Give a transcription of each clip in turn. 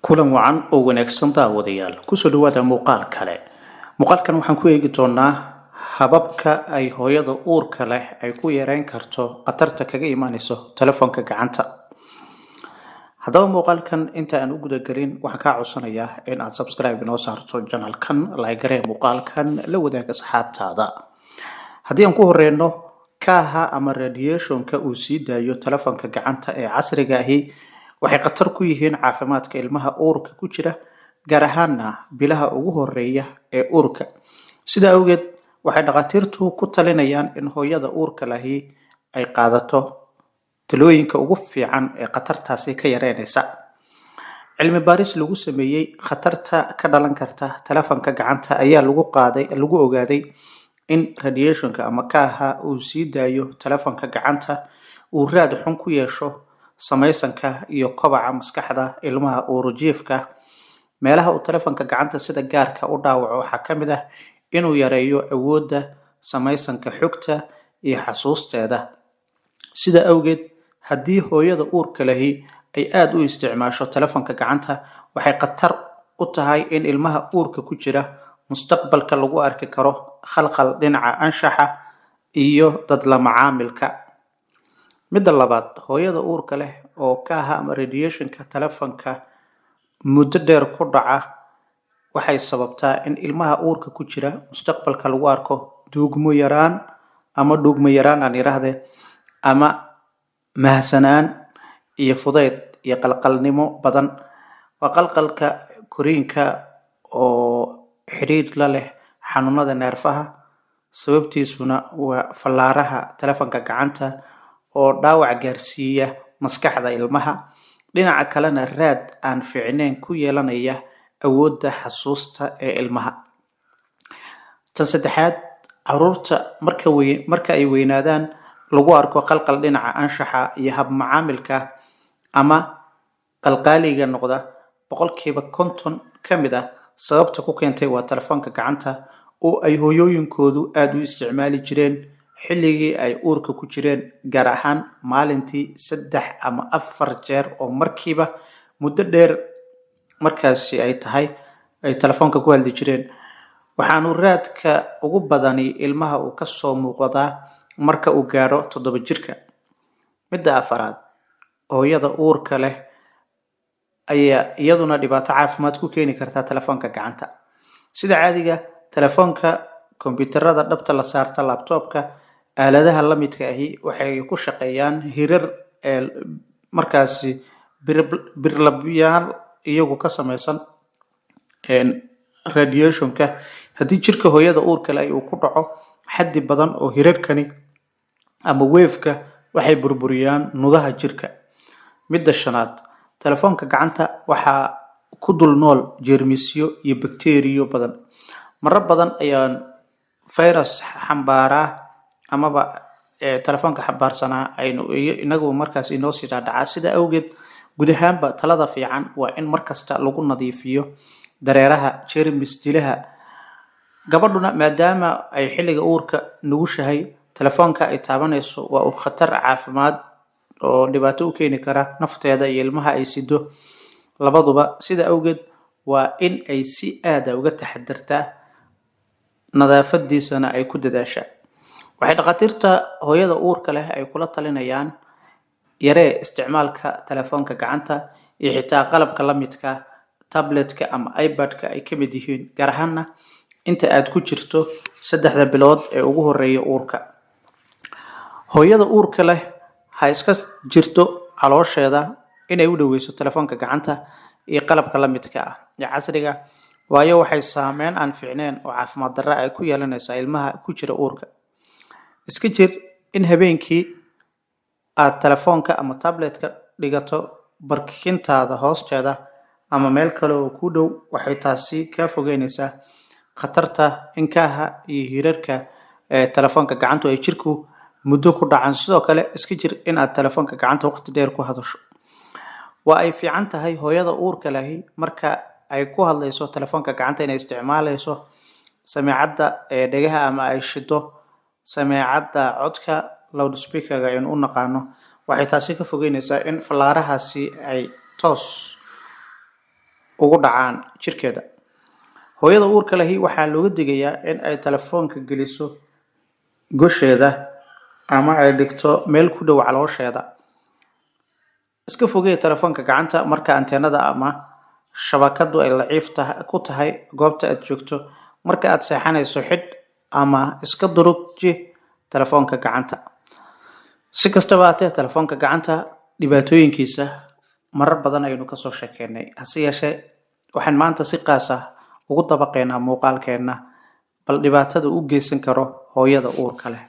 Kulan wacan oo wanaagsan, daawadayaal. Kusoo dhawaada muuqaal kale. Muuqaalkan waxaan ku eegi doonaa hababka ay hooyada uurka leh ay ku yareyn karto khatarta kaga imaaneyso telefoonka gacanta. Haddaba, muuqaalkan inta aan u gudagelin, waxaan kaa codsanayaa in aad subscribe inoo saarto channelkan, like garee muuqaalkan, la wadaag asxaabtaada. Haddii aan ku horeyno, kaaha ama radiationka uu sii daayo telefoonka gacanta ee casriga ahi waxay khatar ku yihiin caafimaadka ilmaha uurka ku jira, gaar ahaana bilaha ugu horeeya ee uurka. Sidaa awgeed, waxay dhakhaatiirtu ku talinayaan in hooyada uurka lahi ay qaadato talooyinka ugu fiican ee khatartaasi ka yareynaysa. Cilmi baaris lagu sameeyey khatarta ka dhalan karta telefoonka gacanta ayaa lagu qaaday lagu ogaaday in radiationka ama kaaha uu sii daayo telefoonka gacanta uu raad xun ku yeesho samaysanka iyo kobaca maskaxda ilmaha uurjiifka. Meelaha uu telefoonka gacanta sida gaarka u dhaawaco waxaa ka mid ah inuu yareeyo awoodda samaysanka xogta iyo xasuusteeda. Sida awgeed, haddii hooyada uurka lahi ay aada u isticmaasho telefoonka gacanta, waxay khatar u tahay in ilmaha uurka ku jira mustaqbalka lagu arki karo khalkhal dhinaca anshaxa iyo dad la macaamilka. Midda labaad, hooyada uurka leh oo kaaha ama radiationka telefoonka muddo dheer ku dhaca waxay sababtaa in ilmaha uurka ku jira mustaqbalka lagu arko duugmo yaraan ama dhuugmo yaraan aan yidhaahdee, ama mahsanaan iyo fudayd iyo qalqalnimo badan. Waa qalqalka koriinka oo xidhiidh la leh xanuunada neerfaha, sababtiisuna waa fallaaraha telefoonka gacanta oo dhaawac gaarsiiya maskaxda ilmaha, dhinaca kalena raad aan fiicnayn ku yeelanaya awoodda xasuusta ee ilmaha. Tan saddexaad, caruurta marka ay weynaadaan lagu arko qalqal dhinaca anshaxa iyo hab macaamilka ama qalqaaliga noqda, 50% ka mid ah sababta ku keentay waa telefoonka gacanta oo ay hooyooyinkoodu aada u isticmaali jireen xilligii ay uurka ku jireen, gaar ahaan maalintii 3 ama 4 jeer oo markiiba muddo dheer markaasi ay tahay ay telefoonka ku hadli jireen. Waxaanu raadka ugu badani ilmaha uu kasoo muuqdaa marka uu gaadho 7 jirka. Midda afaraad, hooyada uurka leh ayaa iyaduna dhibaato caafimaad ku keeni karta telefoonka gacanta. Sida caadiga, telefoonka, kombiyuutarada dhabta la saarta, laptopka, aaladaha la midka ahi waxay ku shaqeeyaan hirar ee markaasi birlabyaal iyagu ka samaysan radiationka. Haddii jirka hooyada uurka leh uu ku dhaco xaddi badan oo hirarkani ama waveka, waxay burburiyaan nudaha jirka. Midda shanaad, telefoonka gacanta waxaa ku dul nool jeermisyo iyo bakteriyo badan. Marar badan ayaan virus xambaaraa amaba telefoonka xambaarsanaa aynu inagu markaas inoo sii dhaadhacaa. Sida awgeed, guud ahaanba talada fiican waa in markasta lagu nadiifiyo dareeraha jeermis dilaha. Gabadhuna, maadaama ay xilliga uurka nugushahay, telefoonka ay taabanayso waa uu khatar caafimaad oo dhibaato u keeni kara nafteeda iyo ilmaha ay sido labaduba. Sida awgeed, waa in ay si aada uga taxadartaa, nadaafadiisana ay ku dadaashaa. Waxay dhakhaatiirta hooyada uurka leh ay kula talinayaan: yaree isticmaalka telefoonka gacanta iyo xitaa qalabka la midka tabletka ama iPad-ka ay ka mid yihiin, gaar ahaana inta aad ku jirto 3-da bilood ee ugu horeeya uurka. Hooyada uurka leh ha iska jirto caloosheeda inay u dhaweyso telefoonka gacanta iyo qalabka la midka ah ee casriga, waayo waxay saameyn aan fiicneyn oo caafimaad darro ay ku yeelanaysaa ilmaha ku jira uurka. Iska jir in habeenkii aad telefoonka ama tabletka dhigato barkintaada hoosteeda ama meel kale oo ku dhow. Waxay taasi kaa fogeynaysaa khatarta in kaaha iyo hirarka ee telefoonka gacantu ay jirku muddo ku dhacaan. Sidoo kale, iska jir in aad telefoonka gacanta waqti dheer ku hadasho. Waa ay fiican tahay hooyada uurka lahi marka ay ku hadlayso telefoonka gacanta inay isticmaalayso sameecadda ee dhegaha ama ay shido sameecadda codka, loudspeakerga aynu u naqaano. Waxay taasi ka fogeynaysaa in fallaarahaasi ay toos. ugu dhacaan jirkeeda. Hooyada uurka lehi waxaa looga digayaa in ay telefoonka geliso gosheeda ama ay dhigto meel ku dhow caloosheeda. Iska fogee telefoonka gacanta marka anteenada ama shabakadu ay laciif ku tahay goobta aad joogto. Marka aad seexanayso, xidh ama iska durugji telefoonka gacanta. Si kastaba haatee, telefoonka gacanta dhibaatooyinkiisa marar badan ayaynu kasoo sheekeynay. Hase yeeshee, waxaan maanta si qaas ah ugu dabaqeynaa muuqaalkeena bal dhibaatada u geysan karo hooyada uurka leh.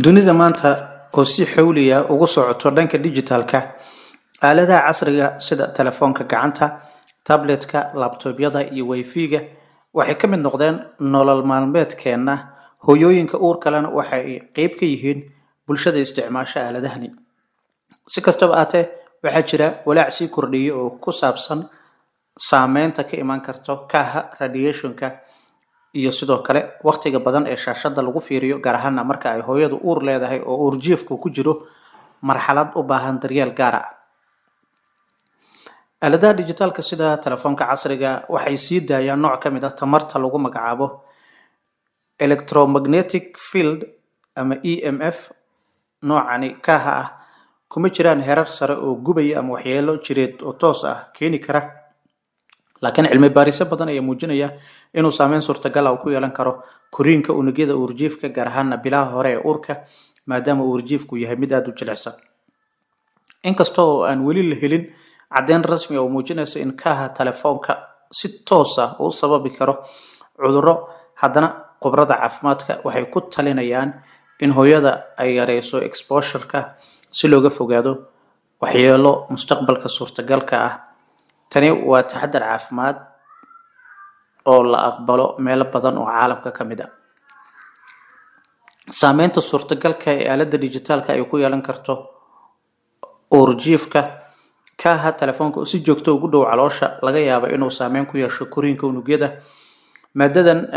Dunida maanta oo si xawliya ugu socoto dhanka digitalka, aaladaha casriga sida telefoonka gacanta, tabletka, laptopyada iyo wifi-ga waxay ka mid noqdeen nolol maalmeedkeena. Hooyooyinka uurka lehna waxa ay qeyb ka yihiin bulshada isticmaasha aaladahani. Si kastaba ahaatee, waxaa jira walaac sii kordhiyay oo ku saabsan saameynta ka iman karto kaaha radiationka iyo sidoo kale waqtiga badan ee shaashada lagu fiiriyo, gaar ahaana marka ay hooyadu uur leedahay oo uurjiifku ku jiro marxalad u baahan daryeel gaar ah. Aaladaha dijitaalka sida telefoonka casriga waxay sii daayaan nooc ka mid ah tamarta lagu magacaabo electromagnetic field ama EMF. Noocani kaaha ah kuma jiraan herar sare oo gubaya ama waxyeelo jireed oo toos ah keeni kara, laakiin cilmi baarisyo badan ayaa muujinaya inuu saameyn suurtagal ah ku yeelan karo koriinka unugyada uurjiifka, gaar ahaana bilaha hore ee uurka, maadaama uurjiifku yahay mid aada u jilicsan. Inkasta oo aan weli la helin caddeyn rasmi ah oo muujinaysa in kaaha telefoonka si toos ah u sababi karo cudurro, haddana khubarada caafimaadka waxay ku talinayaan in hooyada ay yareyso exposure-ka si looga fogaado waxyeelo mustaqbalka suurtagalka ah. Tani waa taxadar caafimaad oo la aqbalo meelo badan oo caalamka ka mid ah. Saameynta suurtagalka ee aaladda dijitaalka ay ku yeelan karto uurjiifka: kaaha telefoonka oo si joogto ugu dhow caloosha laga yaabo inuu saameyn ku yeesho koriinka unugyada. Maadadan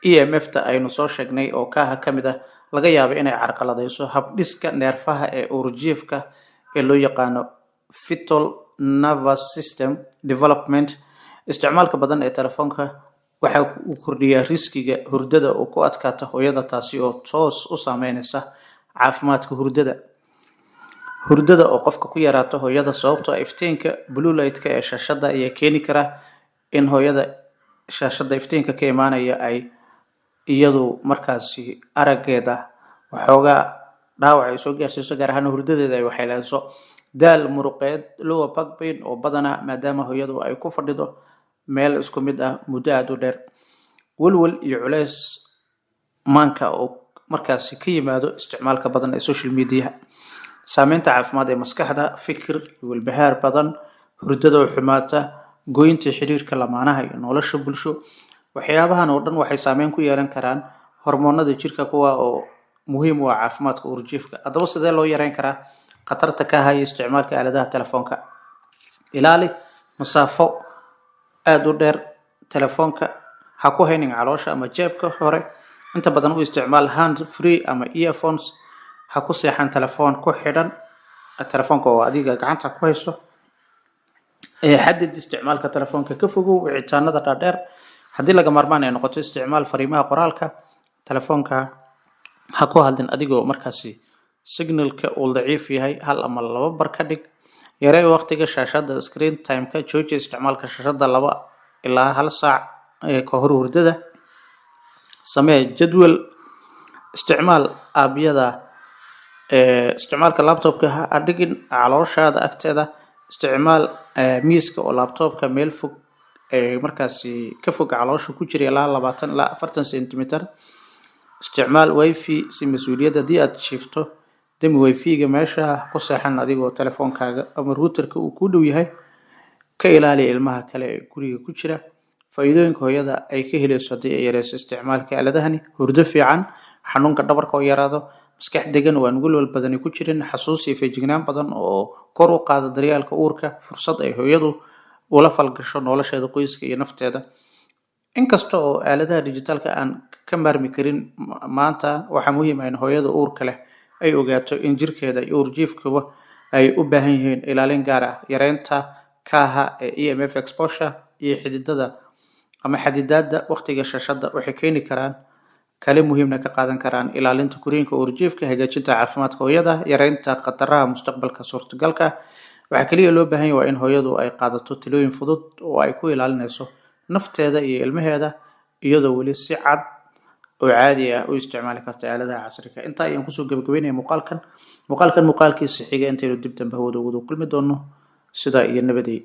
EMF ta aynu soo sheegnay oo kaaha ka mid ah laga yaabo inay carqaladeyso habdhiska neerfaha ee uurjiifka ee loo yaqaano fetal nervous system development. Isticmaalka badan ee telefoonka waxa uu kordhiyaa riskiga hurdada oo ku adkaata hooyada, taasi oo toos u saameyneysa caafimaadka hurdada. Hurdada oo qofka ku yaraato hooyada sababtoo ah iftiinka blue light-ka ee shaashada ayaa keeni kara in hooyada shaashada iftiinka ka imaanaya ay iyadu markaasi araggeeda waxoogaa dhaawac ay soo gaarsiiso, gaar ahaan hurdadeeda ay waxyeeleyso. Daal muruqeed, lower back pain oo badanaa, maadaama hooyadu ay ku fadhido meel isku mid ah muddo aada u dheer. Walwal iyo culeys maanka oo markaasi ka yimaado isticmaalka badan ee social media. Saameynta caafimaad ee maskaxda: fikir iyo walbahaar badan, hurdada oo xumaata, goynta xiriirka lamaanaha iyo nolosha bulsho. Waxyaabahan oo dhan waxay saameyn ku yeelan karaan hormoonada jirka, kuwa oo muhiim u ah caafimaadka uurjiifka. Haddaba, sidee loo yareyn karaa khatarta ka haya isticmaalka aaladaha telefoonka? Ilaali masaafo aada u dheer telefoonka, ha ku haynin caloosha ama jeebka hore. Inta badan u isticmaal hand free ama earphones. Ha ku seexan telefoon ku xidhan, telefoonka oo adiga gacanta ku hayso. Xadid isticmaalka telefoonka, ka fogow wicitaanada dhaadheer. Haddii laga maarmaan ay noqoto, isticmaal fariimaha qoraalka. Telefoonka ha ku hadlin adigoo markaasi signalka uu daciif yahay, hal ama laba bar ka dhig. Yaree waqtiga shaashada, screen time-ka. Jooji isticmaalka shaashada 2 ilaa 1 saac ka hor hurdada. Samee jadwal. Isticmaal appyada. Isticmaalka laptopka ha dhigin calooshaada agteeda. Isticmaal miiska oo laptopka meel fog, markaasi ka fog caloosha ku jira, ilaa 20 ilaa 40 centimeter. Isticmaal wifi si mas-uuliyad. Haddii aad shiifto, dami wifi-ga meesha ku seexan adigoo telefoonkaaga ama routerka uu ku dhow yahay. Ka ilaali ilmaha kale ee guriga ku jira. Faa'iidooyinka hooyada ay ka helayso haddii ay yareyso isticmaalka aaladahani: hurdo fiican, xanuunka dhabarka oo yaraado, maskax degan oo aan walwal badani ku jirin, xasuus iyo feejignaan badan oo kor u qaada daryeelka uurka, fursad ay hooyadu ula falgasho nolosheeda qoyska iyo nafteeda. Inkasta oo aaladaha dijitaalka aan ka maarmi karin maanta, waxaa muhiim ah in hooyada uurka leh ay ogaato in jirkeeda iyo uurjiifkuba ay u baahan yihiin ilaalin gaar ah. Yareynta kaaha ee EMF exposure iyo xididada ama xadidaadda waqtiga shaashadda waxay keeni karaan kaalin muhiimna ka qaadan karaan ilaalinta korriinka uurjiifka, hagaajinta caafimaadka hooyada, yareynta khataraha mustaqbalka suurtagalka. Waxaa kaliya loo baahan yahay waa in hooyadu ay qaadato talooyin fudud oo ay ku ilaalinayso nafteeda iyo ilmaheeda, iyadoo weli si cad oo caadi ah u isticmaali karta aaladaha casriga. Intaa ayaan kusoo gabagabeynaya muuqaalkan. Muuqaalkan muuqaalkiisa xiga intaynu dib dambe hawada ugu kulmi doono, sidaa iyo nabadey.